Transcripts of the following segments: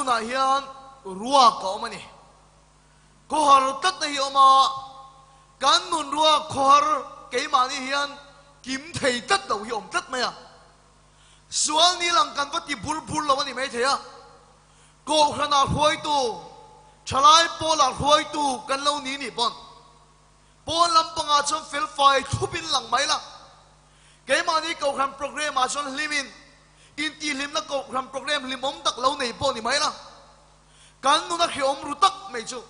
nunah hian ruak a awm a ni. Khawhar tlatna hi a awm a, kan nun ruak khawhar keimahni hian kim thei tlat lo hi a awm tlat mai a. Sual ni lang kan va ti bur bur lo a ni maithei a, Kohhranah hruaitu, thalai pawlah hruaitu kan lo ni nih pawn pawn lampangah chuan felfai thlupin lang mai la. Keimahni Kohhran program ah chuan hlimin intihhlimna Kohhran program hlimawm tak lo nei pawh ni mai la. Kan nuna hrehawm ru tak mai chu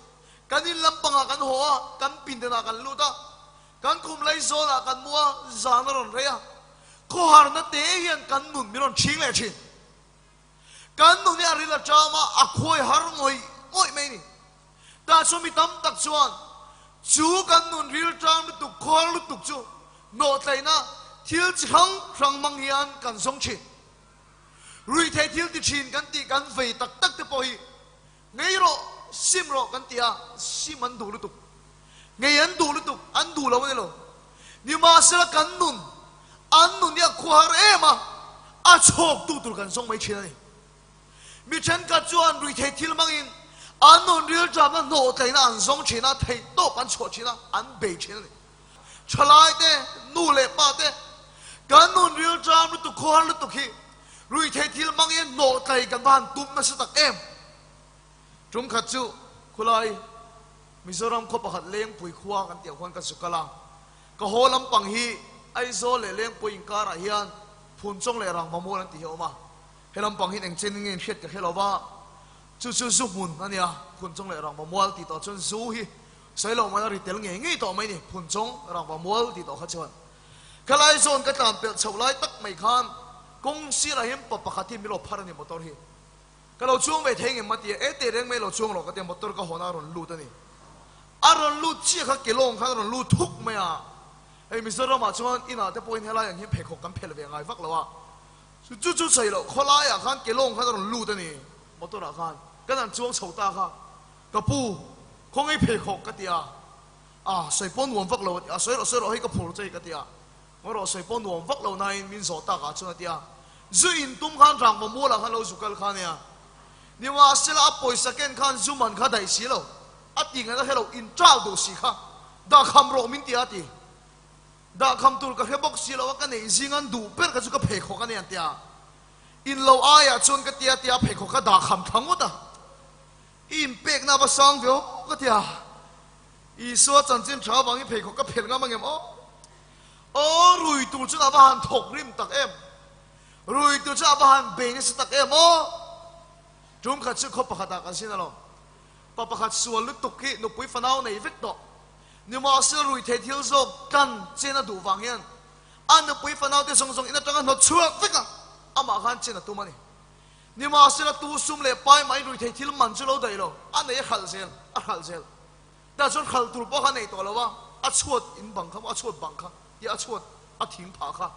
kan in lampangah kan haw a, kan pindanah kan lut a, kan khum lai zawnah kan mu a, zan a rawn rei a. Khawharna te hian kan nun min rawn chhing leh thin. Kan nun hi a ril a ṭam a, a khawi har ngawih ngawih mai a ni. Tah chuan mi tam tak chuan chu kan nun ril ṭam lutuk, khawi har lutuk chu nawhtlaihna thil chi hrang hrang hmang hian kan zawng ṭhin. Ruihtheih thil ti ṭhin kan tih kan vei tak tak te pawh hi ngei rawh, sim rawh kan ti a, sim an duh lutuk. Ngei an duh lutuk, an duh lo a ni lo. Nimahsela kan nun, an nun hi a khuahar em a, a chhawktu tur kan zawng mai thin a ni. Mi thenkhat chuan ruihtheih thil hmangin an nun rilṭamna hnawhtlaihna an zawng thin a, theihtawp an chhuah thin a, an bei thin a ni. Thalai te, nu leh pa te, kan nun rilṭam lutuk, khuahar lutuk hi ruihtheih thil hmangin hnawhtlaih kan va han tum nasa tak em? Tum khat chu khulai Mizoram khaw pakhat Lengpui khua kan tih ah khuan ka zu kal a, ka haw lampang hi Aizawl leh Lengpui inkarah hian Phunchawng leh Rangvamual an tih hi a awm a, he lampang hian eng chen nge inhriat ka hre lo va, chu chu zu hmun a nia, Phunchawng leh Rangvamual tih tawh chuan zu hi sawi loh mai a ri tel ngei ngei tawh mai a ni, Phunchawng, Rangvamual tih tawh kha chuan. Khalai zawn ka tlan pelh chhoh lai tak mai khan kawng sirah hian pa pakhat hi min lo phar a ni motor hi. Ka lo chuang ve thei ngem a ti a, e teh reng mai lo chuang rawh ka ti a, motor ka hawn a rawn lut a ni. A rawn lut chiah kha kelawng khan a rawn lut thuk mai a, hei Mizoram ah chuan inah te pawhin helai ang hian pheikhawk kan phelh ve ngai vak lo a, chu chu sawi loh khawlaiah khan kelawng khan a rawn lut a ni motor ah khan, kan han chuang chho ta kha, ka pu khawngaih pheikhawk ka ti a, a sawi pawh nuam vak lo a ti a, sawi rawh sawi rawh hei ka phur che ka ti a, Ngaw rawh sawi pawh nuam vak lo nain min zawh tak ah chuan a ti a, zu in tum khan rangva mual ah khan lo zu kal kha nia. Nimahsela a pawisa ken khan zu man kha daih si lo, a ti ngaihna hre lo, in ṭak duh si kha, dah kham rawh min ti a ti. Dah kham tur ka hre bawk si lo a, ka neih zing an duh ber kha chu ka pheikhawk a ni an ti a. In lo aiah chuan ka ti a tia pheikhawk kha dah kham thla ngawt a. I inpekna a va sang ve aw ka ti a. Isua chanchin tha avangin pheikhawk ka phelh ngam angem aw? Aw, rui tur chuan a va han thawk rim tak em! Rui tur chuan a va han bei nasa tak em aw! Tum khat chu khaw pakhatah kan sin alawm. Pa pakhat sual lutuk hi nupui fanau nei vek tawh. Nimahsela rui thei thil zawk tlan chen a duh vang hian a nupui fanau te zawng zawng in atanga hnawt chhuak vek a, amah khan chen a tum a ni. Nimahsela tu sum leh pai mai rui thei thil man chu lo daih lo, a nei a hralh zel, a hralh zel. Tah chuan hralh tur pawh kha a nei tawh lo a, a chhuat in bang kha maw, a chhuat bang kha, tia a chhuat a thing phah kha.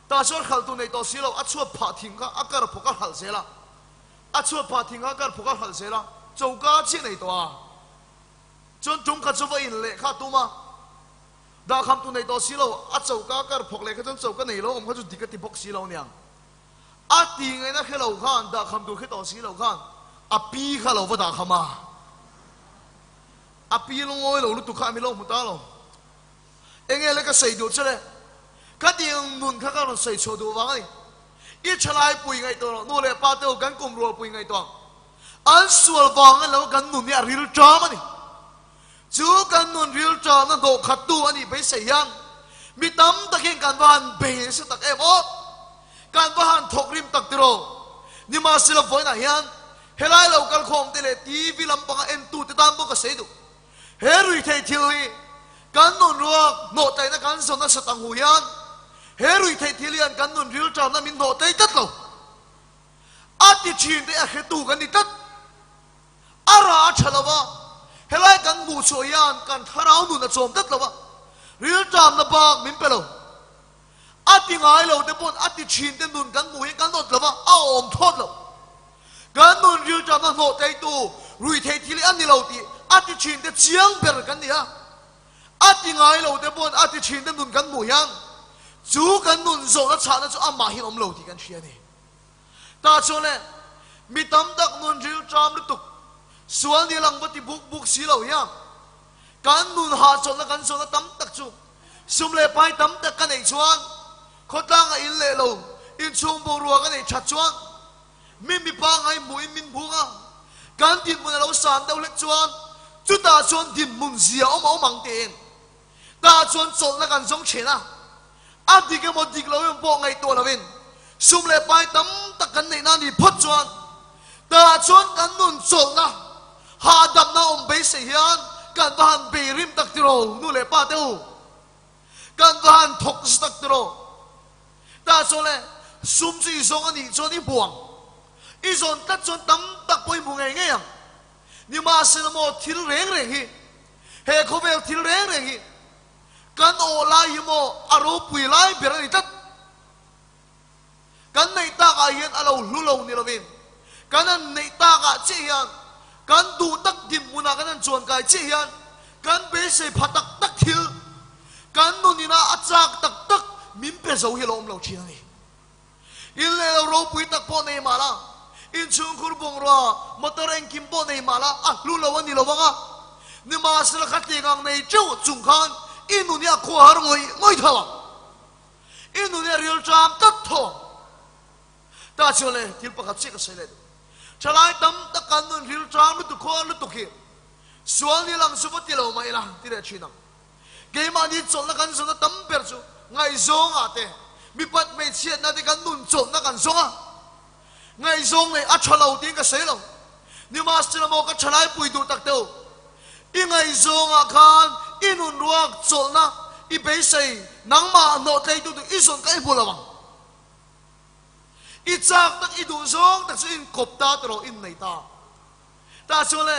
Tah chuan hralh tur nei tawh si lo, a chhuat phah thing kha a kar phawk a hralh zel a, a chhuat phah thing kha a kar phawk a hralh zel a, choka chiah nei tawh a. Chuan tum kha chu va in leh kha a tum a, dahkham tur nei tawh si lo, a choka kar phawk leh kha chuan choka nei lo awm kha chu dik a ti bawk si lo aniang. A ti ngaihna hre lo khan, dahkham tur hre tawh si lo khan a pi kha lo va dahkham a. A pi lungawi lo lutuk kha a mi lo hmu ta lo. Enge le ka sawi duh chu le? Ka ti ang nun kha ka rawn sawi chhuah duh vang a ni. I thalai pui ngaihtuah lo, nu leh pa te ho kan kum rual pui ngaihtuah ang. An sual vang a ni lo, kan nun hi a ril ṭam a ni. Chu kan nun ril ṭamna hnawhkhattu a nih beisei hian mi tam takin kan va han bei nasa tak em aw! Kan va han thawk rim tak tiraw? Nimahsela vawiinah hian helai lo kalkhawm te leh TV lampanga entute tan pawh ka sawi duh. He ruihtheih thil hi kan nun ruak hnawhtlaihna kan zawn nasat ang hu hian he ruihtheih thil hian kan nun ril ṭamna min hnawhtlei tlat lo. A ti ṭhin te a hretu kan ni tlat. A rah a tha lo a, helai kan hmuh chhuah hian kan thlarau nun a chawm tlat lo a, rilṭamna bak min pe lo. A ti ngai lo te pawn a ti ṭhin te nun kan hmuh hian kan awt lo a, a awm thawt lo. Kan nun rilṭamna hnawh teitu ruihtheih thil hi a ni lo tih a ti ṭhin te chiang ber kan ni a. A ti ngai lo te pawn a ti ṭhin te nun kan hmuh hian chu kan nun zawhna chhahna chu amah hian awm lo tih kan hria a ni. Tah chuan le, Mi tam tak nun rilṭam lutuk, sual ni lang va ti buk buk si lo hian kan nun hahchawlhna kan zawhna tam tak chu sum leh pai tam tak ka neih chuan khawtlanga in leh lo inchhung boruak a neih that chuan mi mipa ngai hmuhin min hmung a, kan dinhmun a lo san deuh hlek chuan chutah chuan dinhmun zia awm a awm ang tiin tah chuan chawlhna kan zawng thin a, a dik emaw dik lo emaw pawh ngaihtuah lovin sum leh pai tam tak kan neihna a nih phawt chuan tah chuan kan nun chawlhna hahdamna awm beisei hian kan va han bei rim tak tiraw nu leh pa te u, kan va han thawk zet tak tiraw. Tah chuan le, sum chu i zawng a nih chuan i hmu ang. I zawn tlat chuan tam tak pawh i hmu ngei ngei ang. Nimahsela maw thil reng reng hi, he khawvel thil reng reng hi, kan awh lai hi maw a ropui lai ber a ni tlat. Kan neih takah hian a lo hlu lo ni lovin, kan han neih takah chiah hian, kan duh tak dinhmunah kan han chuankai chiah hian, kan beisei pha tak tak thil, kan nun ina a chak tak tak min pe zo hi a lo awm lo thin a ni. In leh lo ropui tak pawh nei mah la, inchhungkhur bungrua, motor engkim pawh nei mah la, a hlu lo a ni lo vang a. Nimahsela khatiang ang nei teuh chung khan i nun hi a khuahar ngawih ngawih tho ang. I nun hi a ril ṭam tlat tho ang. Ta chuan le, thil pakhat chiah ka sawi leh duh. Ṭhalai tam tak kan nun ril ṭam lutuk khuar lutuk hi sual ni lang chu va ti lo mah ila ti leh ṭhin ang. Keimahni chawlhna kan zawnna tam ber chu ngaihzawngah te, mipat hmeichhiatna te kan nun chawlhna kan zawng a. Ngaihzawng nei a ṭha lo tiin ka sawi lo. Nimahsela maw ka ṭhalai pui duh tak deuh. I ngaihzawngah khan i nun ruak chawlhna i beisei nangmah hnawh tleitu tur i zawn kha i hmu lo ang. I chak tak i duh zawng tak chu i inkawp ta tawh innei ta. Tah chuan le,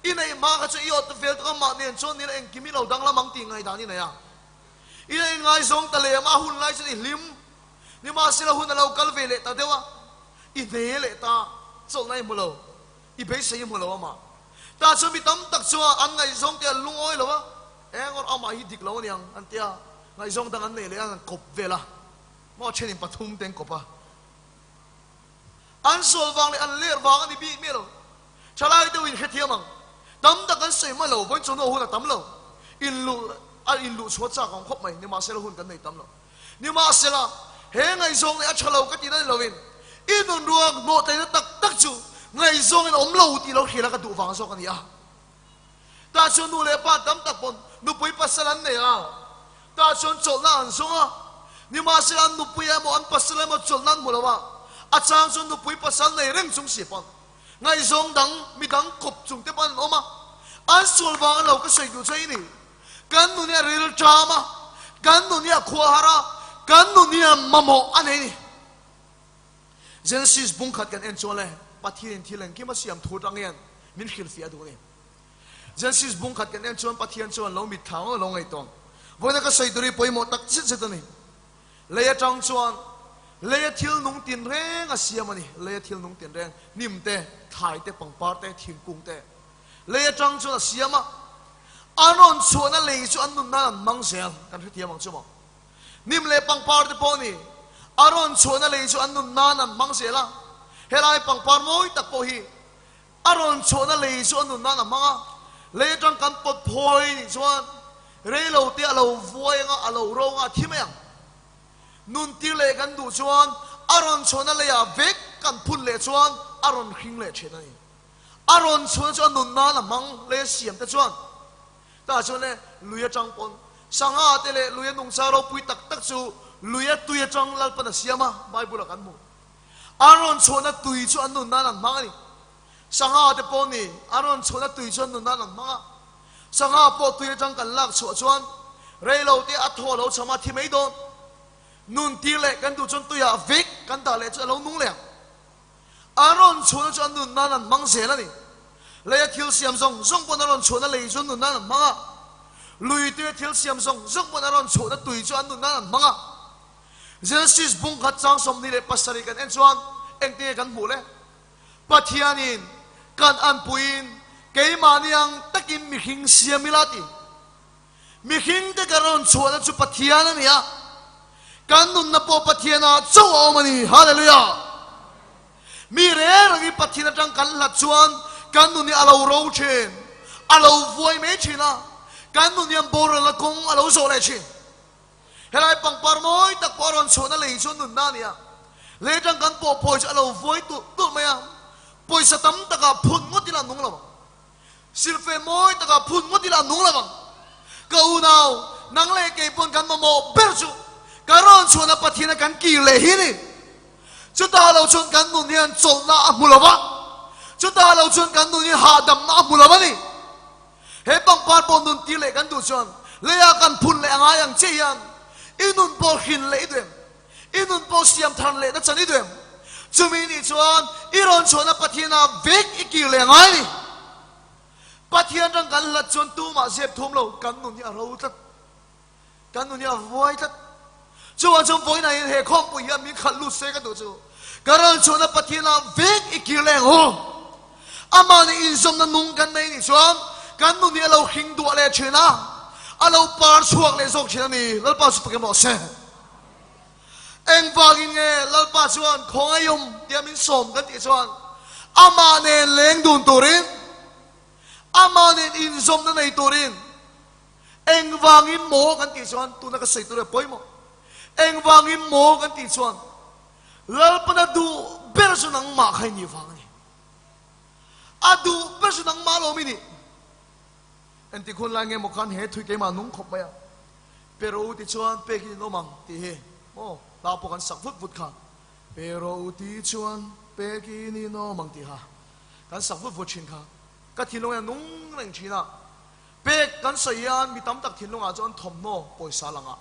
i neih hma kha chu i awt vel tuk a mah nen chuan nila engkim i lo danglam ang tih ngaihdan i nei a. I la inngaizawng ta lem a hun lai chuan i hlim. Nimahsela hun a lo kal ve leh ta deuh a, i hne leh ta, chawlhna i hmu lo, i beisei i hmu lo amah. Tah chuan mi tam tak chuan an ngaihzawng te an lungawi lo a, eng awrh amah hi dik lo a niang an ti a, ngaihzawng dang an nei leh a, an kawp vel a, maw thenin pathum te an kawp a. An sual vang leh an ler vang a ni bik miah lo. Thalai deuhin hrethiam ang. Tam tak an sawi hma lo, vawiin chu hnu hun a tam lo. Inluh a inluh chhuah chak ang khawp mai, nimahsela hun kan nei tam lo. Nimahsela, he ngaihzawng leh a tha lo ka tihna ni loin, i nun ruak hnawhtleina tak tak chu ngaihzawngin a awm lo tih lo hriala ka duh vang zawk a ni a. Tah chuan nu leh pa tam tak pawn nupui pasal an nei a, tah chuan chawlhna an zawng a. Nimahsela, an nupui emaw an pasal emaw chawlhna an hmu lo a, a chang chuan nupui pasal nei reng chung si pawn ngaihzawng dang midang kawp chung te pawn an awm a, an sual vang a lo ka sawi duh chu a ni. Kan nun hi a ril ṭam a, kan nun hi a khua har a, kan nun hi a mamawh a nei ni. Genesis bung khat kan en chuan le Pathianin thil engkim a siam thu atang hian min hrilhfiah duh a ni. Genesis bung khat kan en chuan Pathian chuan lo mit thlang a lo ngaihtuah. Vawiina ka sawi tur hi pawimawh tak zet zet a ni. Lei atang chuan leia thil nung tinreng a siam a ni. Leia thil nung tinreng, hnim te, thlai te, pangpar te, thingkung te. Lei atang chuan a siam a, an rawn chhuahna lei chu an nun nan an hmang zel, kan hrethiam ang chu maw? Hnim leh pangpar te pawh ni, a rawn chhuahna lei chu an nun nan an hmang zel a, helai pangpar mawi tak pawh hi a rawn chhuahna lei chu an nun nan a hmang a, lei atang kan pawt phawi nih chuan rei lo te a lo vuai anga a lo ro anga a thi mai ang. Nun tir leh kan duh chuan a rawn chhuahna leiah vek kan phun leh chuan a rawn hring leh thin a ni. A rawn chhuahna chu a nun nan a hmang leh siam te chuan tah chuan le lui atang pawn sangha te leh lui a nungcha ropui tak tak chu lui a tui atang Lalpan a siam a, Bible ah kan hmu. A rawn chhuahna tui chu an nun nan an hmang a ni. Sangha te pawh ni, a rawn chhuahna tui chu an nun nan an hmang a. Sangha pawh tui atang kan lak chhuah chuan rei lo te a thaw lo chham a thi mai dawn. Nun tir leh kan duh chuan tuiah vek kan dah leh chu a lo nung leh ang. A rawn chhuahna chu a nun nan an hmang zel a ni. Leia thil siam zawng zawng pawn a rawn chhuahna lei chu an nun nan an hmang a. Lui tuia thil siam zawng zawng pawn a rawn chhuahna tui chu an nun nan an hmang a. Genesis bung khat chang 27 kan en chuan engtinge kan hmuh le? Pathianin kan anpuiin keimahni ang takin mihring siam ila ti. Mihringte kan rawn chhuahna chu Pathian a ni a, kan nunna pawh Pathianah chauh a awm a ni. Hallelujah! Mi reng rengin Pathian atang kan hlat chuan kan nun hi a lo ro thin, a lo vuai mai thin a, kan nun hian boralna kawng a lo zawh leh thin. Helai pangpar mawi tak pawh a rawn chhuahna lei chu nunna a ni a, lei atang kan pawh phawi chu a lo vuai tulh tulh mai a, pawisa tam takah phun ngawt ila a nung lo ang. Silfe mawi takah phun ngawt ila a nung lo ang. Ka unau, nang leh kei pawn kan mamawh ber chu ka rawn chhuahna Pathiana kan kir leh hi ni. Chutah lo chuan kan nun hian chawlhna a hmu lo va, chutah lo chuan kan nun hian hahdamna a hmu lo a ni. He pangpar pawh nun tir leh kan duh chuan leiah kan phun leh a ngai ang chiah hian i nun pawh hrin leh i duh em? I nun pawh siam thar leh na chan i duh em? Chumi nih chuan i rawn chhuahna Pathianah vek i kir leh a ngai ni. Pathian rang kan hlat chuan tumah zep thum lo kan nun hi a ro tlat. Kan nun hi a vuai tlat. Chuvang chuan vawiinah hian he khawmpui hian min khalh lut se ka duh chu. Ka rawn chhuahna Pathianah vek i kir leh ang u. Amah nih inzawmna nung kan nei nih chuan kan nun hi a lo hring duah leh thin a, a lo par chhuak leh zawk thin a ni. Lalpa chu pakem rawh se. Engvangin nge Lalpa chuan khawngaihawm tia min sawm kan tih chuan amah nen leng dun turin, amah nen inzawmna nei turin, Engvangin maw kan tih chuan tuna ka sawi tur e pawimawh. Engvangin maw kan tih chuan Lalpana duh ber chu nangmah kha i nih vang a ni. A duh ber chu nangmah lawm i nih. Engtik hun lai nge maw khan he thui keimah nung khawp mai a. Pero ti chuan pek in awm ang tih hi maw hla pawh kan sak vut vut kha. Pero ti chuan pek in in awm ang tih kha kan sak vut vut thin kha. Ka thinlung hian a nung reng thin a. Pek kan sawi hian mi tam tak thinlungah chuan thawmhnaw pawisa lang a.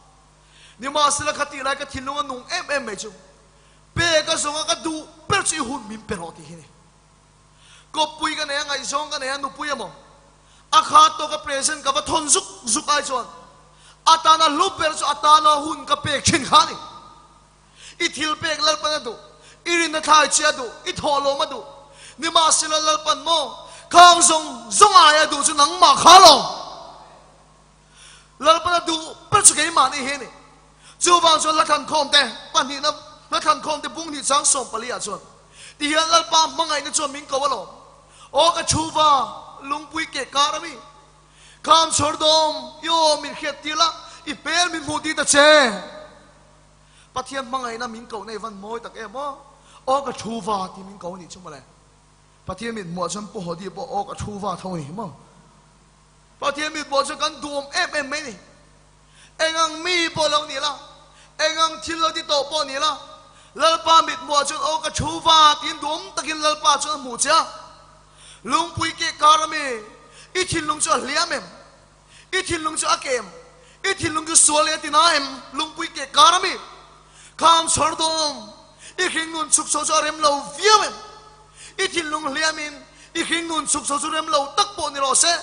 Nimahsela kha tih lai ka thinlung a nung em em mai chu pek a zawnga ka duh ber chu i hun min pe rawh tih hi ni. Kawppui ka nei a, ngaihzawng ka nei a, nupui emaw a kha tawka present ka va thawn zuk zuk ai chuan a tana hlu ber chu a tana hun ka pek thin kha a ni. I thil pek Lalpan a duh, i rinna thlai chi a duh, i thawhlawm a duh. Nimahsela Lalpan maw, khang zawng zawng ai a duh chu nangmah kha lo. Lalpan a duh ber chu keimah nih hi a ni. Chuvang chuan Hlathankhawm te pahnihna Hlathankhawm te bung hnih chang 14 ah chuan tihian Lalpa hmangaihna chuan min ko alawm. Aw ka chhuva lungpui keh kar a mi. Kham chhawr dawm i aw min hriat tir la, i hmel min hmuh tir ta che. Pathian hmangaihna min koh nei van mawi tak em aw? Aw ka thu va tih min ko anih chu mawle. Pathian mit hmuah chuan Pu Hodi pawh aw ka thu va tho a ni maw? Pathian mit hmuah chuan kan duhawm em em mai ni. Eng ang mi pawh lo ni la, eng ang thil lo ti tawh pawh ni la, Lalpa mit hmuah chuan aw ka thu va tiin duhawm takin Lalpa chuan a hmuh che a. Lungpui keh kar ami i thinlung chu a hliam em? I thinlung chu a kem, i thinlung chu sual leh a ti na em? Lungpui keh kar a mi? Kham chhawr dawm, i hringnun chhuk chho chu a rem lo viau em? I thinlung hliamin i hringnun chhuk chho chu rem lo tak pawh ni rawh se.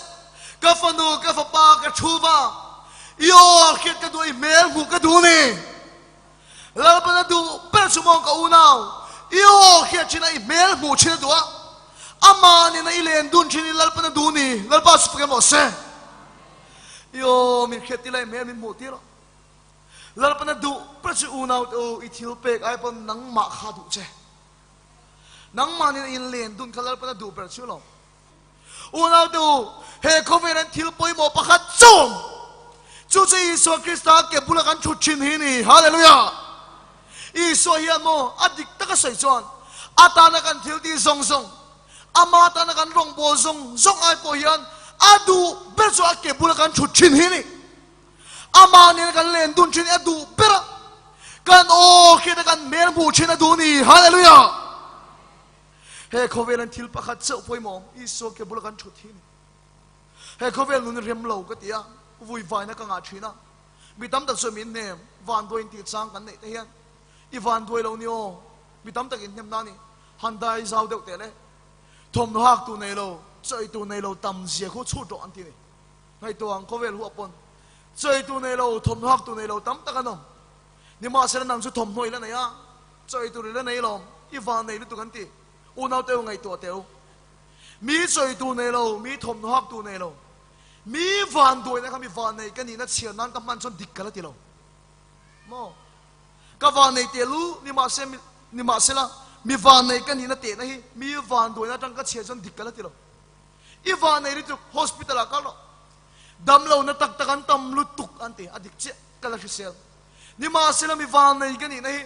Ka fanu, ka fapa, ka thu va, i aw a hriat ka duh a, i hmel hmuh ka duh ni. Lalpan a duh ber chu maw ka unau, i aw hriat thin a, i hmel hmuh thin a duh a, amah nena i len dun thin i Lalpan a duh ni, Lalpa chu fak emaw se. I aw min hriat tir a, i hmel min hmuh tir a. Lalpan a duh ber chu unau te u, i thil pek ai pawn nangmah kha a duh che. Nangmah nena in len dun kha Lalpan a duh ber chu lo. Unau te u, he khawvel an thil pawimawh pakhat chawm, chu chu Isua Krista ke bula kan thut thin hi ni. Hallelujah! Isua hian maw a dik taka sawi chuan a tana kan thil tih zawng zawng, ama tana kan rawngbâwl zawng zawng ai pawh hian a duh ber chu a ke bula kan thut thin hi ni. Amah nena kan len dun thin hi a duh ber a, kan aw hriat a kan hmel hmuh thin a duh ni. Hallelujah! He khawvel an thil pakhat chauh pawimawh awm, Isua ke bula kan thut hi a ni. He khawvel nun rem lo ka ti a, vui vaina ka ngah thin a. Mi tam tak chuan min hnem, vanduai intih chang kan neih te hian i vanduai lo ni aw, mi tam tak inhnem na a ni. Han dai zau deuh teh le, thawmhnaw hak tur nei lo, chawi tur nei lo tam zia khu chhut rawh an ti a ni. Ngaihtuah ang khawvel huah pawn chawi tur nei lo, thawmhnaw hak tur nei lo tam tak an awm. Nimahsela nang chu thawmhnaw i la nei a. Chawi tur i la nei lo, i van nei lutuk an ti. Unau teu ngaihtuah teu. Mi chawi tur nei lo, mi thawmhnaw hak tur nei lo. Mi van duaina kha mi van nei ka nihna chhiar nan ka hman chuan dik ka la ti lo. Maw? Ka van nei teh lu, nimahse, nimahsela, Mi vannei ka nihna tehna hi mi vanduaina atang ka chhiar chuan dik ka la ti lo. I vannei lutuk hospital ah kal rawh. Damlohna tak tak an tam lutuk an ti, a dik chiah ka la hrisel. Nimahsela mi vannei ka nihna hi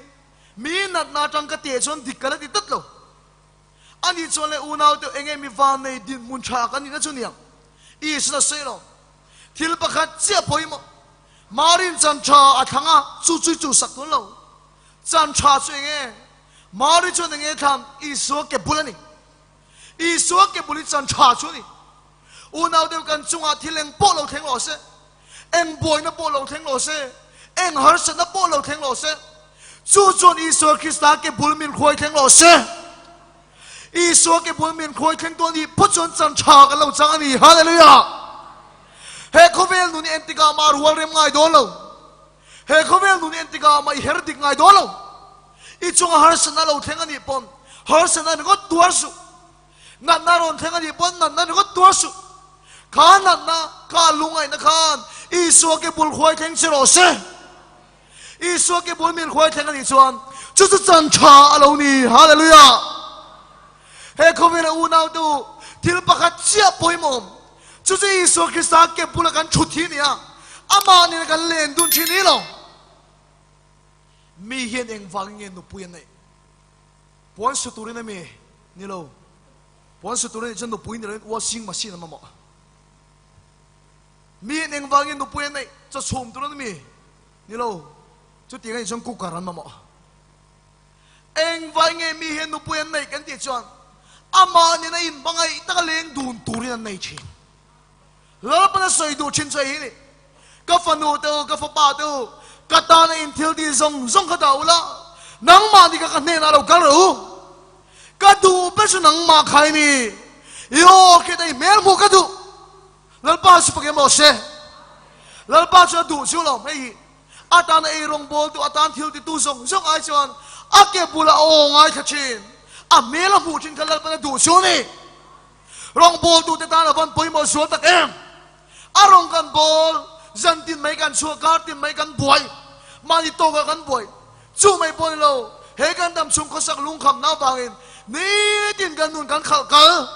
mi natna atang ka teh chuan dik ka la ti tlat lo. Ani chuan le unau deuh enge mi vannei dinhmun tha kan nihna chu niang? Isuan a sawi lo. Thil pakhat chiah pawimawh, Marin chan tha a thlang a, chu chu chu sak tun lo. Chan tha chu enge? Mari chuan enge thlang? Isua ke bul a ni. Isua ke bul hi chan tha chu a ni. Unau deuh kan chungah thil eng pawh lo thleng rawh se, eng buaina pawh lo thleng rawh se, eng harsatna pawh lo thleng rawh se, chu chuan Isua Krista ke bul min hruai thleng rawh se. Isua ke bul min hruai thleng tu a nih phawt chuan chan tha kan lo chang a ni. Hallelujah! He khawvel nun hi entikah mah rual rem ngai dawn lo. He khawvel nun hi entikah mah i her dik ngai dawn lo. I chunga harsatna lo thleng a nih pawn harsatna ringawt tuar suh. Natna rawn thleng a nih pawn natna ringawt tuar suh. Kha natna, kha lungngaihna khan Isua ke bul hruai thleng che rawh se. Isua ke bul min hruai thleng a nih chuan chu chu chan tha a lo ni. Hallelujah! He khawvela unau te u, thil pakhat chiah pawimawm, chu chu Isua Krista ke bula kan thut hi a ni a, amah nena kan len dun thin hi lo. Mi hian engvangin nge nupui a neih? Puan su turin a mi? Ni lo. Puan su turin chuan nupui ni loin washing machine a mamawh. Mi in engvangin nupui a neih? Chaw chhum turin a mi? Ni lo. Chutiang anih chuan cooker an mamawh. Engvai nge mi hian nupui an neih kan tih chuan amah nena inhmangaih taka leng dun turin an nei thin. Lalpan a sawi duh thin chu hei hi ni, Ka fanu te u, ka fapa te u, ka tana in thil tih zawng zawng kha dah ula, nangmah ni kha ka hnenah lo kal rawh u. Ka duh ber chu nangmah kha i ni. I aw khiat a i hmel hmuh ka duh. Lalpa chu pakem rawh se. Lalpa chu a duh chu lo, hei hi a tana ei rawngbawl tu, a tan thil titu zawng zawng ai chuan a ke bulah a aw ngaithla thin, a hmel a hmuh thin kha Lalpan a duh chu a ni. Rawngbawltute tan a van pawimawh zual tak em? A rawng kan bawl, zan tin mai kan chhuah, kar tin mai kan buai, mahni tawkah kan buai. Chu mai pawh ni lo, he kan dam chhung khawsak lungkhamna avangin nitin kan nun kan khalh kal.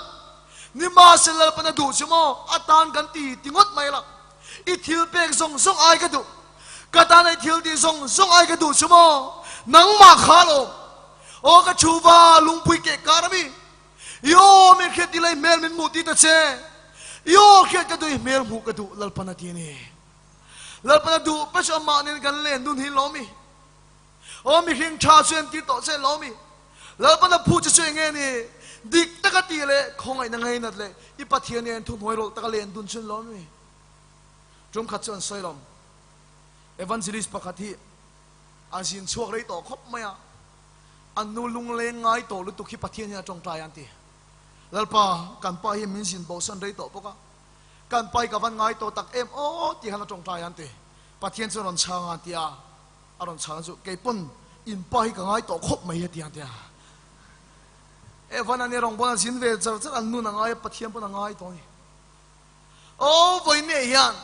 Nimahsela Lalpan a duh chu maw, a tan kan ti ti ngawt mai la. I thil pek zawng zawng ai ka duh, ka tan i thil tih zawng zawng ai ka duh chu maw, nangmah kha lawm. Aw ka thu va lungpui keh kar a mi. I aw min hriat tilai hmel min hmuh ti ta che. I aw hriat ka duh i hmel hmuh ka duh Lalpan a ti a ni. Lalpan a duh pe chu amah nen kan len dun hi lawm i. Aw mihring tha chu entir tawh che lawm i. Lalpan a phu che chu enge ni? Dik taka tih leh khawngaihna ngainat leh i Pathian nen thuhnuai rawlh taka len dun chu lawm i. Tum khat chu an sawi lawm. Evangelist pakhat hi a zin chhuak rei tawh khawp mai a. An nu lungleng ngai tawh lutuk hi Pathian hian a tawngtai an ti. Lalpa, kan pa hi min zin bosan rei tawh bawk a, kan pa hi ka van ngai tawh tak em aw tih khan a tawngtai an ti. Pathian chu a rawn chhang a an ti a, a rawn chhang chu kei pawn in pa hi ka ngai tawh khawp mai a ti an ti a. Evan a nia rawngbawlna a zin ve char char an nun a ngai a, Pathian pawn a ngai tawh a ni. Aw vawiin hian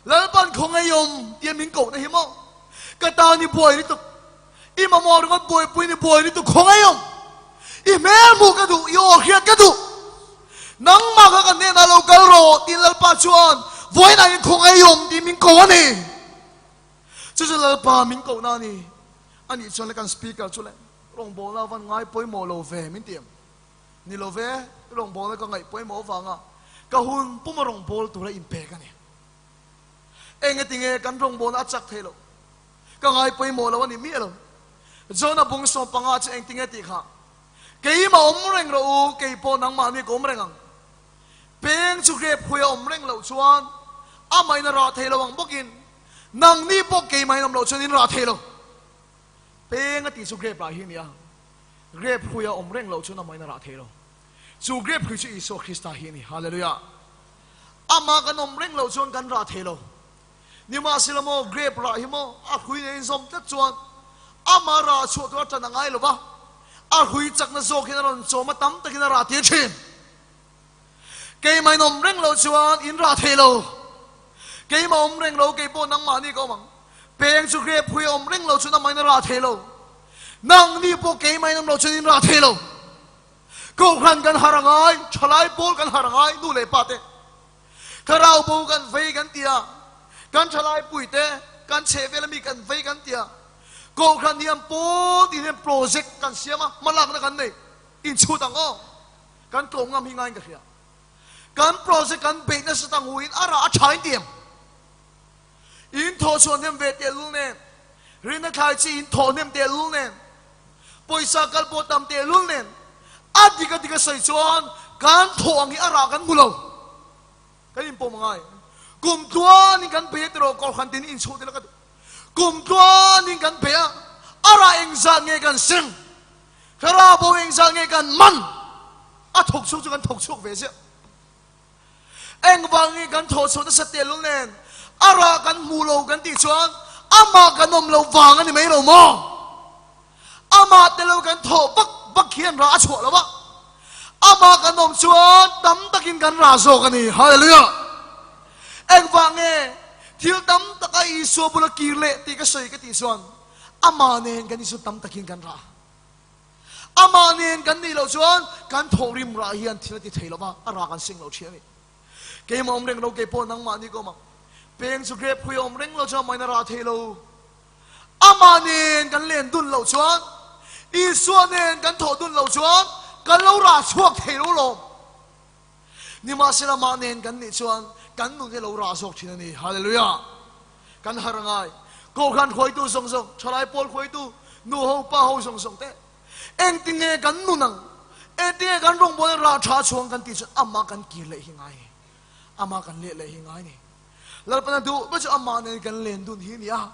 Lalpan khawngaihawm tia min kohna hi maw? Ka tan i buai lutuk, i mamawh ringawt buaipuiin i buai lutuk khawngaihawm. I hmel hmuh ka duh, i aw hriat ka duh. Nangmah kha ka hnenah lo kal rawh tiin Lalpa chuan vawiinah hian khawngaihawm tiin min ko a ni. Chu chu Lalpa min kohna a ni. Anih chuan le kan speaker chu le rawngbawlna van ngai pawimawh lo ve min ti em? Ni lo ve, rawngbawlna ka ngaih pawimawh avanga ka hun puma rawngbâwl tura inpek a ni. Engatinge kan rawngbawlna a chak thei loh? Ka ngai pawimawh lo a ni miah lo. Jona bung 15 chu engtinge tih kha? Keimah awm reng rawh u, kei pawh nangmahni ka awm reng ang. Peng chu grep hui a awm reng loh chuan amahin a rah thei lo ang bawkin nangni pawh keimahin awm loh chuan in rah thei lo. Peng a tih chu grep rah hi a ni a. Grep hrui a awm reng loh chuan amahin a rah thei lo. Chu grep hrui chu Isua Krista hi a ni. Hallelujah! Amah kan awm reng loh chuan kan rah thei lo. Nimahsela maw, grep rah hi maw, a hrui nen inzawm tlat chuan amah rah chhuah tura tan a ngai lo va, a hrui chakna zawk hian a rawn chawm a, tam takin a rah tir thin. Keimah in awm reng loh chuan in rah thei lo. Keimah awm reng lo, kei pawh nangmahni ka awm ang. Peng chu grep hrui a awm reng loh chuan amahin a rah thei lo. Nangni pawh keimah in awm lo chuan in rah thei lo. Kohhran kan harh a ngai, thalai pawl kan harh a ngai, nu leh pa te. Thlarau bo kan vei kan ti a, kan thalai pui te, kan chhehvel ami kan vei kan ti a. Kohhran hian pawl tin hian project kan siam a, hmalakna kan nei. Inchhut ang aw. Kan tlawm ngam hi ngaiin ka hria. Kan project kan beih nasa ta nguin a rah a tha in ti em? In thawh chhuah hnem ve tehlul nen, rinna thlai chi in thawh hnem tehlul nen, pawisa kal pawh tam tehlul nen, a dik a dik a sawi chuan kan thawh ang hi a rah kan hmu lo. Kan inpawm a ngai. Kum tluanin kan bei a tiraw Kohhran tin inchhuh tel a ka duh. Kum tluanin kan bei a, a rah engzat nge kan seng? Thlarau bo engzat nge kan man? A thawk chhuak chu kan thawk chhuak ve ziah. Engvang nge kan thawh chhuah nasa tel lo nen a rah kan hmuh lo kan tih chuan amah kan awm lo vang a ni mai lo maw? Amah tel lo kan thawh vak vak hian rah a chhuah lo a, amah kan awm chuan tam takin kan rah zawk a ni. Hallelujah! Engvang nge thil tam taka Isua bula kir leh tih ka sawi ka tih chuan amah nen kan Isua tam takin kan rah. Amah nen kan nih loh chuan kan thawhrim rah hian thil a ti thei lo va, a rah kan seng lo thin a ni. Keimah awm reng lo, kei pawh nangmah ni ka awm ang. Peng chu grep hui a awm reng lo chuan amahin a rah thei lo. Amah nen kan len dun loh chuan, Isua nen kan thawh dun loh chuan kan lo rah chhuak thei lo lawm. Nimahsela amah nen kan nih chuan kan nun hi a lo rah zawk thin a ni. Hallelujah! Kan har a ngai. Kohhran hruaitu zawng zawng, thalai pawl hruaitu, nu ho, pa ho zawng zawng te, engtinge kan nun ang, engtinge kan rawngbawlna rah tha chhuang kan tih chuan amah kan kir leh hi ngai ni. Amah kan leh leh hi ngai ni. Lalpana duh ber chu amah nen kan len dun hi ni a,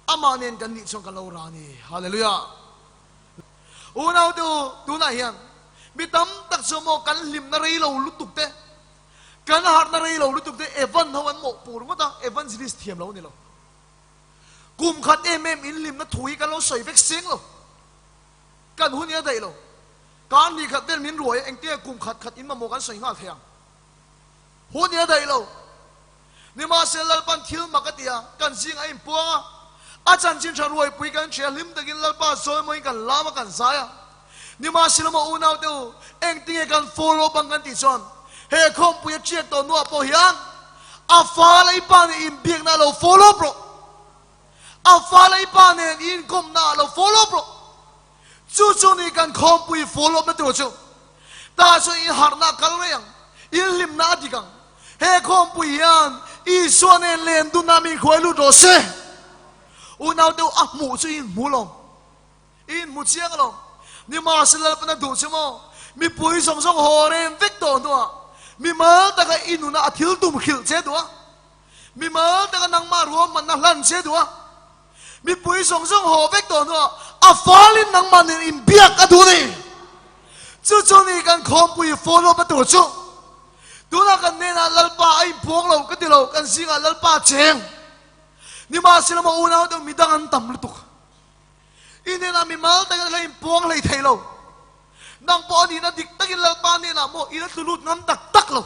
amah nen kan nih chuan kan lo ra ni. Hallelujah! Unaute u, tunah hian mi tam tak chu maw kan hlimna rei lo lutuk te, Kan harhna rei lo lutuk te Evan ho an mawhpur ngawt a, evangelist thiam lo a ni lo. Kum khat em em inhlimna thu hi kan lo sawi vek seng lo. Kan hun hi a daih lo. Kar ni khat vel min ruai a, engtinge kum khat khat in mamawh kan sawi nghal thei ang. Hun hi a daih lo. Nimahsela Lalpan thil mak a ti a, kan zing a inpuang a, a chanchin tha ruaipui kan hria, hlim takin Lalpa zawimawiin kan lam a, kan zai a. Nimahsela maw unaute u, engtinge kan follow up ang kan tih chuan, he khawmpui a chiak tawh hnuah pawh hian a fa leh i pa nen inbiakna a lo follow up rawh. A fa leh i pa nen i inkawmna a lo follow up rawh. Chu chu ni kan khawmpui follow up na tur chu. Tah chuan in harhna a kal rei ang, in hlimna a dik ang. He khawmpui hian Isua nen len dunna min hruai lut rawh se. Unau deuh a hmuh chu in hmu lawm, in hmu chiang alawm. Nimahsela Lalpan a duh chu maw, mipui zawng zawng haw rem vek tawh hnuah mimal taka i nuna a thil tum hrilh che duh a, mimal taka nangmah ruahmanna hlan che duh a, Mipui zawng zawng haw vek tawh hnuah a falin nangmah nen inbiak a duh ni. Chu chu ni kan khawmpui follow up na tur chu. Tunah kan hnenah Lalpa a inpuang lo ka ti lo, kan zingah Lalpa a cheng. Nimahsela maw unau deuh midang an tam lutuk. I hnenah mimal takin a la inpuang hlei thei lo. Nang pawh a nihna dik takin Lalpa hnenah maw i la tlu lut ngam tak tak lo.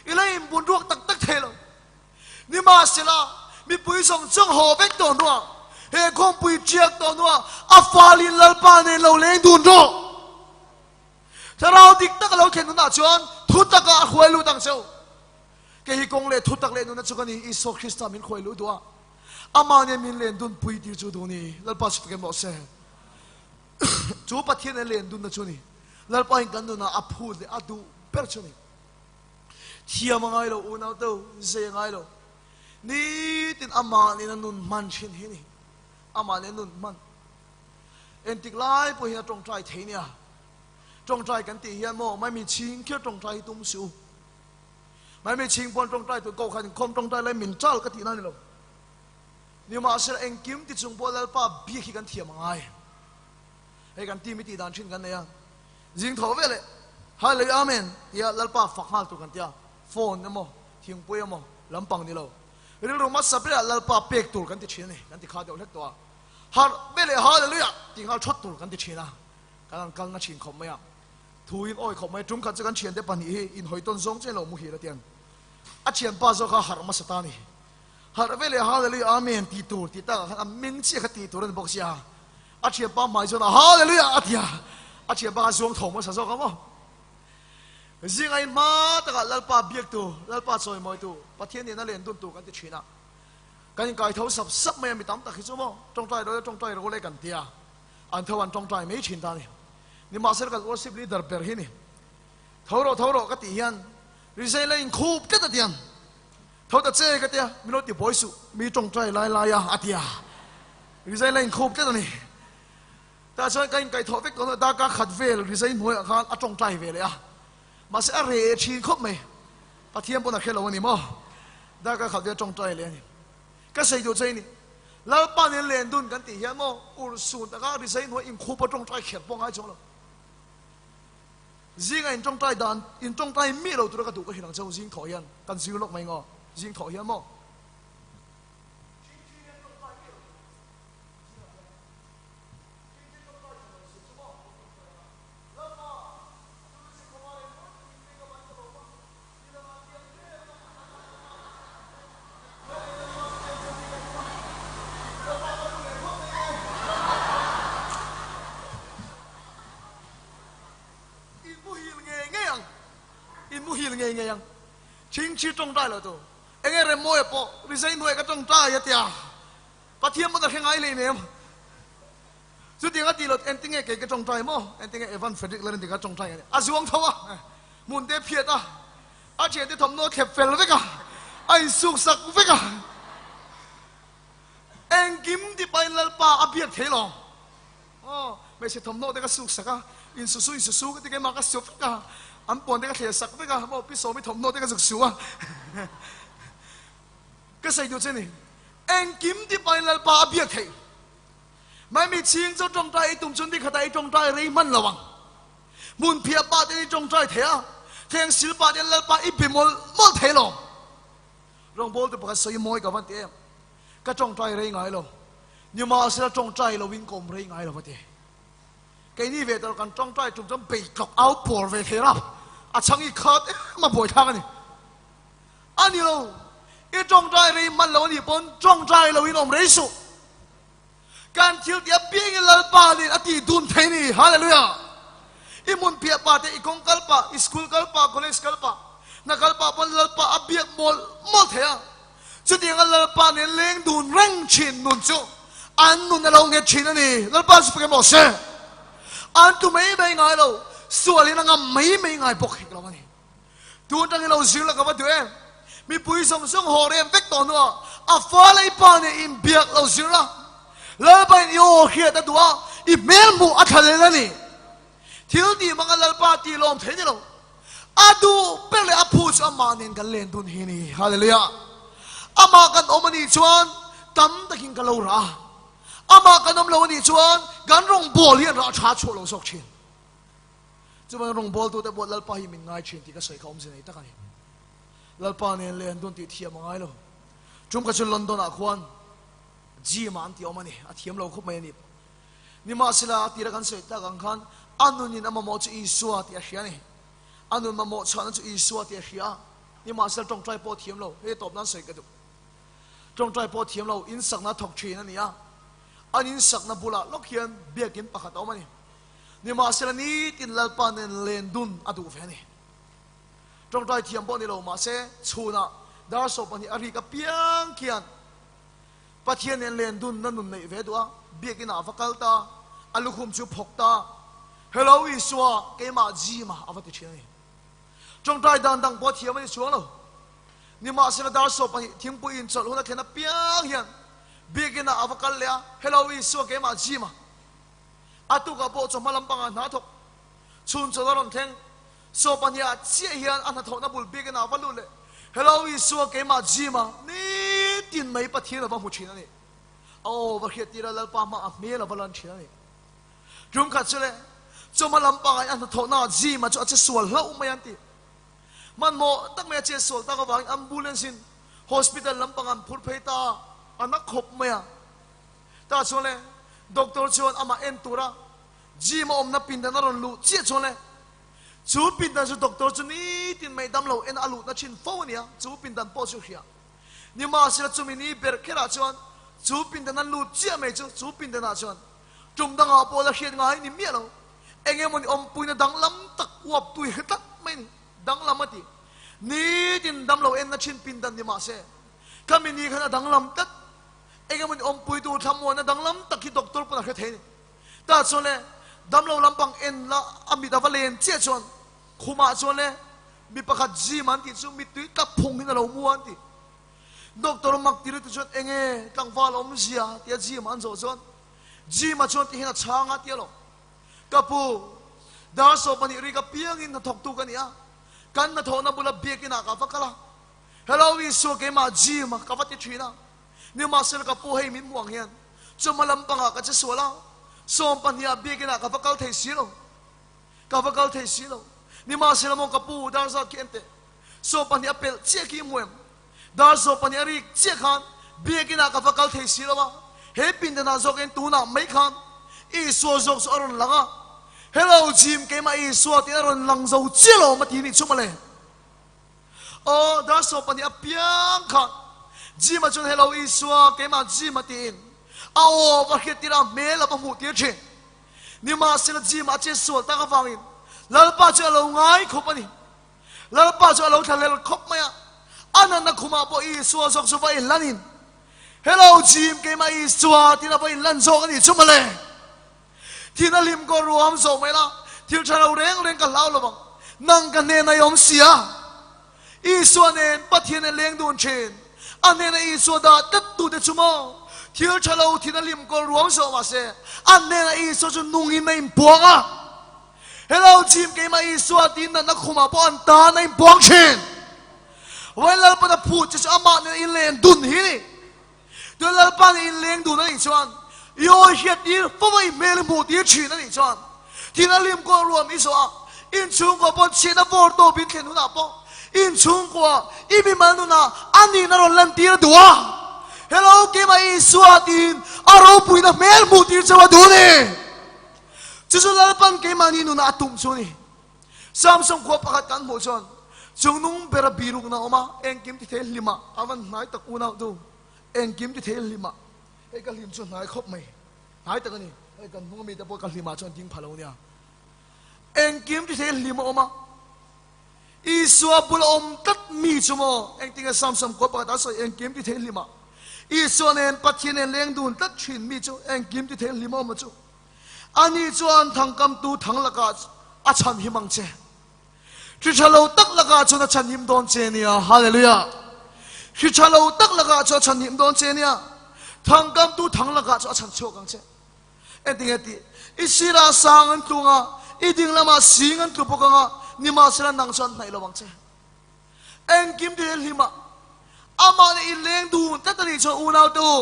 I la inbun ruak tak tak thei lo. Nimahsela, mipui zawng zawng haw vek tawh hnuah, he khawmpui ṭiak tawh hnuah a falin Lalpa nen lo leng dun rawh. Thlarau dik tak a lo thlen hunah chuan thu takah a hruai lut ang cheu. Kei hi kawng leh thutak leh nunna chu ka ni, Isua Krista min hruai luh duh a, amah nen min len dun pui tir chu duh ni. Lalpa chu fakin rawh se. Chu Pathian nen len dunna chu ni. Lalpa in kan nunah a phut leh a duh ber chu ni. Thiam a ngai lo, unau teu zei a ngai lo. Nitin amah nen a nun hman thin hi ni. Amah nen nun hman. Entik lai pawh hian a tawngtai thei nia. Tawngtai kan tih hian maw mai mi chhing khiar tawngtai hi tum suh u. Mai mi chhing pawn tawngtai tur ko khan inkhawm tawngtai lai min chal ka tih na ni lo. Nimahsela engkim ti chung pawh Lalpa biak hi kan thiam a ngai. Hei kan team i tih dan thin kan nei a. Zing tho veleh Hallelujah Amen tia Lalpa fak nghal tur kan tia, phone emaw thingpui emaw lampang ni lo rilru hmasa berah Lalpa pek tur kan ti thin a ni, kan ti kha deuh hlek tawh a, harh veleh Hallelujah ti nghal thawt tur kan ti thin a, kan han kal na thin khawp mai a, thu in awi khawp mai, tum khat chu kan thiante pahnih hi inhawi tawn zawng chian lo muhil a tiang, a thianpa zawk kha harh hmasa ta a ni, harh veleh Hallelujah Amen ti tur tih takah khan a meng chiah kha tih tur a ni bawk sia. A thianpa hmai chuan a Hallelujah a ti a, a thianpa kha zuang tho hmasa zawk a maw. Zinga in hma takah Lalpa biaktu, Lalpa chawimawitu, Pathian nena len duntu kan ti thin a. Kan inkai tho sap sap mai a, mi tam tak hi chu maw tawngtai ro le tawngtai ro le kan ti a, an tho an tawngtai mai thin ta a ni. Nimahsela kan worship leader ber hi ni, Tho rawh tho rawh ka tih hian rizai la inkhup tlat a tiang. Tho ta che ka tia, min lo ti buai suh, mi tawngtai lai lai a a ti a, rizai la inkhup tlat a ni. Tah chuan ka inkaihthawh vek tawh hnuah darkar khat vel rizai hnuaiah khan a tawngtai ve leh a, mahse a reh thin khawp mai. Pathian pawn a hre lo a ni maw? Darkar khat vel tawngtai leh a ni. Ka sawi duh che i ni, Lalpa nen len dun kan tih hian maw urhsun taka rizai hnuai inkhup a tawngtai kher pawh ngai chuang lo. Zinga in tawngtai dan, in tawngtai mi lo tura ka duh ka hrilh ang che u, zing thawh hian kan zir lawk mai ngaw, zing thawh hian maw? In muhil ngei ngei ang, in muhil ngei ngei ang. Chhingchhi tawngtai lo tu, enge Remmawia pawh rizai hnuai ka tawngtai a tia, Pathian pawn a hre ngai lei nem. Chutiang a tih lo, engtinge kei ka tawngtai maw? Engtinge Evan Frederick Larin dik a tawngtai a nia? A zuang tho a, hmun te phiat a, a thiante thawmhnaw thlep fel vek a, a insuksak vek a. Engkim tipain Lalpa a biak thei lo. Aw, hmeichhe thawmhnaw te ka suksak a, insusu insusu ka ti keimah ka su vek a, an puan te ka thler sak vek a, maw Pi Sawmi thawmhnaw te ka zuk su a. Ka sawi duh che ni, engkim tipain Lalpa a biak thei. Maimi chhing chu tawngtai i tum chuan nikhatah i tawngtai rei hman lo ang. Hmun phiah pah ten i tawngtai thei a, thleng sil pah ten Lalpa i be mawlh mawlh thei lo. Rawngbawltu pakhat sawi mawi ka van ti em? Ka tawngtai rei ngai lo. Nimahsela tawngtai lo in ka awm rei ngai lo va ti. Keini ve tawh kan tawngtai tum chuan bei tlawk au pawr ve thei rap. A chhang i khat em a buaithlak a ni. A ni lo, i tawngtai rei hman lo a nih pawn tawngtai lo in awm rei suh. Kan thil tih apiangin Lalpa nen a tih dun thei ni. Hallelujah! I hmun piah pa te, i kawng kal pah, i school kal pah, college kal pah, hna kal pah pawn Lalpa a biak mawlh mawlh thei a. Chutianga Lalpa nen leng dun reng thin nun chu an nun a lo nghet thin a ni. Lalpa chu pek emaw se, an tu mai mai ngai lo, sualin a ngam mai mai ngai bawk hek lo a ni. Tun atangin lo zir la ka va duh em? Mipui zawng zawng haw rem vek tawh hnuah a fa leh i pa nen inbiak lo zir la. Lalpa in i aw hriat a duh a, i hmel hmuh a thla lel a ni. Thil tih hmanga Lalpa tih lawm thei ni lo. A duh ber leh a phu chu amah nen kan len dun hi a ni. Hallelujah! Amah kan awm a nih chuan tam takin ka lo rah a, amah kan awm lo a nih chuan kan rawngbâwl hian rah tha chhuah lo zawk thin. Chuvan rawngbawltute pawh Lalpa hi min ngai thin tih ka sawi kha awmze nei tak a ni. Lalpa nen leh an dun tih thiam a ngai lo. Tum kha chu London ah khuan gym ah an ti awm a ni, a thiam lo khawp mai a ni. Nimahsela a tira kan sawi tak ang khan a nunin a mamawh chu Isua tih a hria a ni. A nun mamawh chhuahna chu Isua tih a hria a, nimahsela tawngtai pawh thiam lo, hei tawp nan sawi ka duh. Tawngtai pawh thiam lo, insakna thawk thin a ni a, an insakna bulah lawk hian biakin pakhat a awm a ni. Nimahsela nitin Lalpa nen len dun a duh ve a ni. Tawngtai thiam pawh ni lo mahse chhunah dar 12 a rik apiang khian Pathian nen len dun na nun neih ve duh a, biakin ah a va kal ta, a lukhum chu phawk ta, Hello Isua, keimah gym ah a va ti thin a ni. Tawngtai dan dang pawh thiam a ni chuang lo. Nimahsela dar 12 thingpui inchawlh hun a thlen apiang hian biakin ah a va kal leh a, Hello Isua, keimah gym ah. A tukah pawh chawhma lampangah hna thawk chhun chawn a rawn thleng. Saw pahniha chiah hian a hnathawhna bul biak inah a va lut leh. Hello Isua keimah gym a nitin mai Pathian a va hmu thin a ni. A aw va hriat tir a Lalpa hma a hmel a va lan thin a ni. Tum khat chu le chawhma lampangah a hnathawhna gym a chu a che sual hlauh mai an ti. Hmanhmawh tak mai a che sual tak avangin ambulance in hospital lampangah an phur phei ta a, a na khawp mai a. Tah chuan le doctor chuan amah en tura gym a awmna pindan a rawn luh chiah chuan le chu pindan chu doctor chu nitin mai dam lo en a luhna thin fo a nia, chu pindan pawh chu hria. Nimahsela chumi ni ber kherah chuan chu pindan a lut chiah mai chu chu pindanah chuan. Tum dangah pawh la hriat ngai ni miah lo. Eng emawni awmpuina danglam tak uap tui hre tlat mai ni. Danglam a ti. Nitin damlo enna thin pin dan ni mah se, khami ni khan a danglam tlat. Eng emawni awmpuitu thlamuanna danglam tak hi doctor pawn a hre thei a ni. Tah chuan le damlo lampang en la a mit a va len chiah chuan khumah chuan le mi pakhat gym an tih chu mittui tap phung hin a lo mu a an ti. Doctor mak ti lutuk chuan enge tlangval awmzia tia gym an zawh chuan gym-a chuan tihian a chhang a tia lo. Ka pu, dar 12 ri ka piangin hnathawktu ka ni a, kan hnathawhna bula biakinah ka va kal a, Hello Isua keimah gym-a ka va ti thin a, nimahsela ka pu hei min hmuh ang hian chawhma lampangah ka che sual a, 12 ah biakinah ka va kal thei si lo, ka va kal thei si lo, nimahsela maw ka pu dar zat khi en teh, 12 a pelh chiah khi i hmu em? Dar 12 a rik chiah khan biakinah ka va kal thei si lo a, he pindanah zawkin tunah mai khan Isua zawk chu a rawn lang a, Hello Jim, keimah Isua tiin a rawn lang zo chiah lo a ti nih chu mawle. Aw, dar 12 a piang khan Jim-a chuan Hello Isua, keimah Jim-a tiin a aw va hriat tir a, hmel a va hmuh tir thin. Nimahsela Jim-a a chetsual tak avangin Lalpa chu a lo ngai khawp a ni. Lalpa chu a lo thlahlel khawp mai a, a natna khumah pawh Isua zawk chu va inlanin, Hello Jim, keimah Isua tiin a va inlan zawk a nih chu mawle. Thina hlim kaw ruam zawh mai la, thil tha lo reng reng ka hlau lo vang, nang ka hnenah i awm si a. Isua nen Pathian a leng dun thin, a hnena Isua dah tlat tute chu maw thil tha lo thina hlim kaw ruam zawh mah se, a hnena Isua chu nungin a inpuang a. Hello Jim, keimah Isua tiin natna khumah pawh an tan a inpuang thin. Vawiin Lalpan a phut che chu amah nen inleng dun hi ni. Tun Lalpa nen inleng dun a nih chuan i awi hriat tir fo a i hmel i hmuh tir thin a nih chuan thil a lim kaw ruam i zawh a, inchhungkua pawn chhiatna vawr tawp in thlen hunah pawh inchhungkua i mimal nunah a nihna rawn lan tir a duh a. Hello keimah Isua tiin a ropuina hmel hmuh tir chauh a duh a ni. Chu chu Lalpan keimahni nunah a tum chu a ni. Samson khua pakhat kan hmuh chuan chungnung bera birukna a awm a, engkim ti thei hlimah a van hnai tak unau tu, engkim ti thei hlimah, hei ka hlim chu hnai khawp mai, hnai tak a ni, hei kan hnung amite pawh ka hlimah chuan ding pha lo nia. Engkim ti thei hlim a awm a, Isua bula awm tlat mi chu maw engtinge Samson khua pakhat a sawi engkim ti thei hlimah Isua nen Pathian nen leng dun tlat thin mi chu engkim ti thei hlim a awm a chu. Ani chuan thangkamtu thang lakah a chhanhim ang che. Hri tha lo tak lakah chuan a chhanhim dawn che nia. Hallelujah! Hri tha lo tak lakah chuan a chhanhim dawn che nia. Thangkamtu thang lakah chuan a chhan chhuak ang che. Engtinge tih? I sirah sang an tlung a, i ding lamah sing an tlu bawk ang a, nimahsela nang chuan hnaih lo ang che. Engkim ti hlim a, amah nih i leng dun tlat a nih chuan unaute u,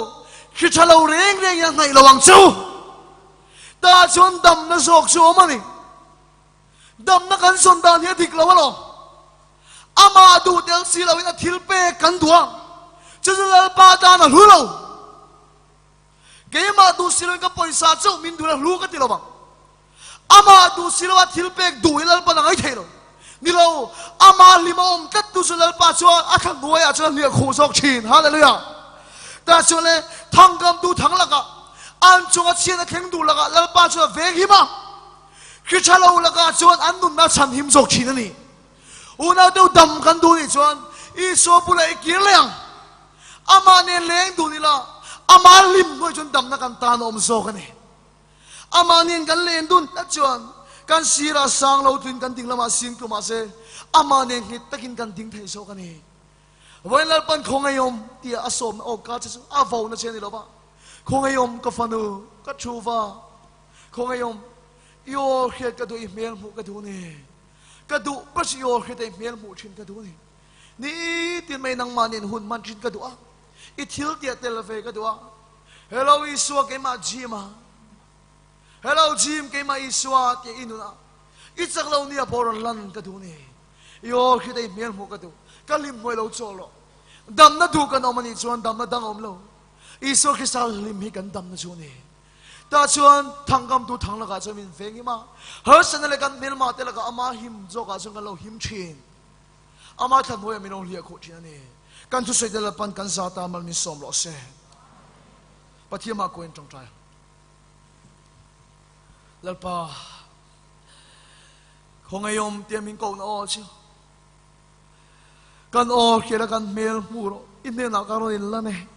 hri tha lo reng reng hian hnaih lo ang che u. Tah chuan damna zawk chu awm a ni. Damna kan zawn dan hi a dik lo alawm. Amah duh tel si loin a thil pek kan duh a, chu chu Lalpa tan a hlu lo. Keimah duh si loin ka pawisa chauh min duh la hlu ka ti lo vang. Amah duh si loa thil pek duh hi Lalpan a ngai thei lo. Ni lo, amah hlim a awm tlat tu chu Lalpa chuan a thla hnuaiah chuan a hliah khuh zawk thin. Hallelujah! Tah chuan le, thangkamtu thang lakah, an chunga chhiat a thleng duh lakah Lalpa chuan a veng him a. Hri tha lo lakah chuan an nunna a chhan him zawk thin a ni. Unau deuh dam kan duh nih chuan Isua bulah i kir leh ang. Amah nen leng dun ila, amah hlim hnuai chuan damna kan tan a awm zawk a ni. Amah nen kan len dun tlat chuan kan sirah sang lo tuin kan ding lamah sing tlu mahse amah nen nghet takin kan ding thei zawk a ni. Vawiin Lalpan khawngaihawm tia a sawmna awka che chu a vona che a ni lo va, Khawngaihawm ka fanu, ka thu va, khawngaihawm i aw hriat ka duh, i hmel hmuh ka duh a ni. Ka duh ber chu i aw hriat a i hmel hmuh thin ka duh a ni. Nitin mai nangmah nen hun hman thin ka duh a, i thil tia tel ve ka duh a. Hello Isua keimah Jim a, Hello Jim keimah Isua tia i nunah i chak lo nia pawh rawn lan ka duh ni. I aw hriat a i hmel hmuh ka duh, ka hlim hmuai lo chawl rawh. Damna duh kan awm a nih chuan damna dang a awm lo. Isua Krista hlim hi kan damna chu a ni. Tah chuan thangkamtu thang lakah chuan min veng him a, harsatna leh kan hmelmah te lakah ama him zawkah chuan kan lo him thin. Ama thla hnuaiah min lo hliah khuh thin a ni. Kan thusawi te Lalpan kan za ta mal min sawm rawh se. Pathian mah kuain tawngtai. Lalpa, Khawngaiawm tia min kohna aw chu kan aw hriat a kan hmel hmu rawh. I hnenah ka rawn inlan e.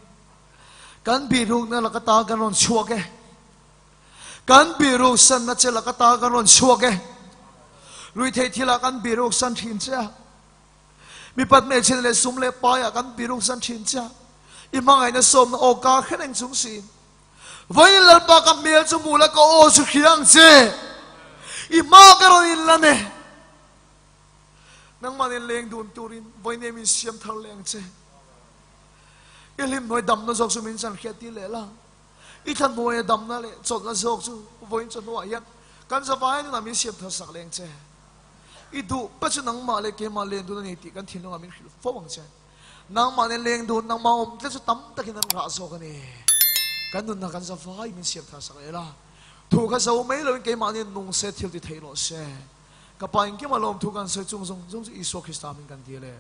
Kan bihrukna laka ta kan rawn chhuak e. Kan bihruk sanna che laka ta kan rawn chhuak e. Ruihtheih thilah kan bihruk san thin che a. Mipat hmeichhia leh sum leh paiah kan bihruk san thin che a. I hmangaihna sawmna aw ka hre reng chung siin. Vawiin Lalpa ka hmel chu hmuh la ka aw chu hria ang che. I hma ka rawn inlan e. Nangmah nen leng dun turin vawiin em in siam thar leh ang che. I hlim hnuai damna zawk chu min chan hriat tir leh la. I thla hnuaia damna leh chawlhna zawk chu vawiin chawhnuah hian kan zavai nunah min siam thar sak leh ang che. I duh pa chu nangmah leh keimah len dun a ni tih kan thinlungah min hrilh fo ang che. Nangmah nen leng dun, nangmah awm te chu tam takin an rah zawk a ni. Kan nunna kan zavai min siam thar sak leh la. Thu kha zo mai loin keimah nen nung se thil ti thei rawh se. Ka Pa engkim a lawm thu kan sawi chung zawng zawng chu Isua Krista min kan dil e.